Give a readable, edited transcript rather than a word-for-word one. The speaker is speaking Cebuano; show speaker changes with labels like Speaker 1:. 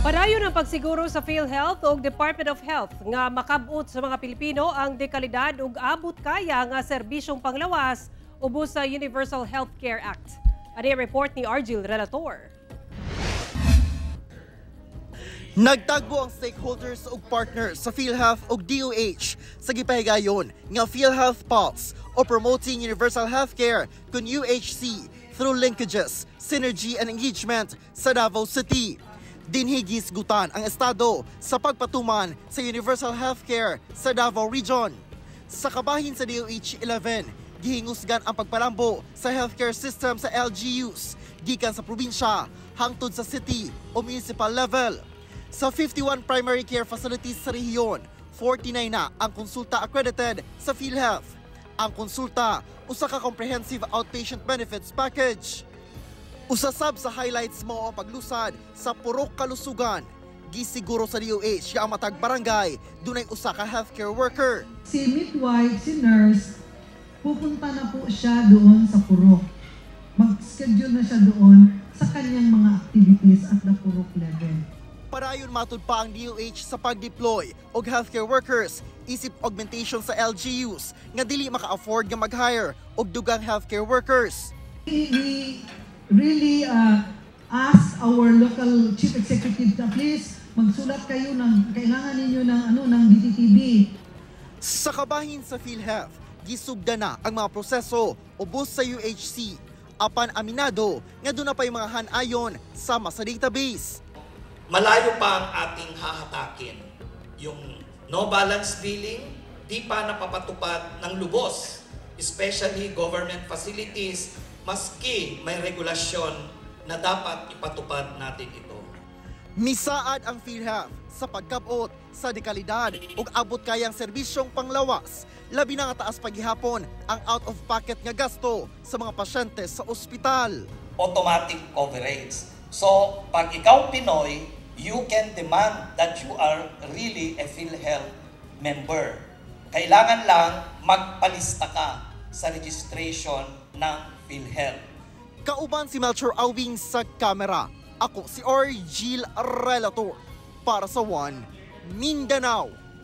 Speaker 1: Padayon ang pagsiguro sa PhilHealth ug Department of Health nga makabot sa mga Pilipino ang dekalidad ug abot kaya nga serbisyong panglawas ubos sa Universal Healthcare Act. Ani report ni Argil Relator.
Speaker 2: Nagtagbo ang stakeholders ug partners sa PhilHealth ug DOH sa gipahigayon nga PhilHealth Pulse o Promoting Universal Healthcare kun UHC through linkages, synergy and engagement sa Davao City. Dinhi gihisgutan ang estado sa pagpatuman sa Universal Healthcare sa Davao Region. Sa kabahin sa DOH 11, gihingusgan ang pagpalambo sa healthcare system sa LGUs gikan sa probinsya hangtod sa city o municipal level. Sa 51 primary care facilities sa rehiyon, 49 na ang Konsulta accredited sa PhilHealth. Ang Konsulta, usa ka comprehensive outpatient benefits package. Usa sab sa highlights mao ang paglusad sa Purok Kalusugan. Gisiguro sa DOH nga ang matag barangay dunay usa ka healthcare worker.
Speaker 3: Si midwife, si nurse, pupunta na po siya doon sa purok. Mag-schedule na siya doon sa kanyang mga activities at the purok level.
Speaker 2: Padayon matud pa ang DOH sa pag-deploy og healthcare workers isip augmentation sa LGUs nga dili maka-afford nga mag-hire og dugang healthcare workers.
Speaker 3: We really ask our local chief executive na please magsulat kayo ng kailangan ninyo ng ano ng DTTB.
Speaker 2: Sa kabahin sa PhilHealth, gisugda na ang mga proseso ubos sa UHC. Apan aminado nga duna pay mga han-ayon sama sa database.
Speaker 4: Malayo pa ang ating hahatakin. Yung no balance billing, di pa napapatupad ng lubos, especially government facilities, maski may regulasyon na dapat ipatupad natin ito.
Speaker 2: Misaad ang PhilHealth sa pagkabot sa dekalidad ug abot kayang serbisyong panglawas. Labi na nga taas paghihapon ang out-of-pocket nga gasto sa mga pasyente sa ospital.
Speaker 4: Automatic coverage. So, pag ikaw Pinoy, you can demand that you are really a PhilHealth member. Kailangan lang magpalista ka sa registration ng PhilHealth.
Speaker 2: Kauban si Melchor Awing sa kamera. Ako si Argil Relator para sa One Mindanao.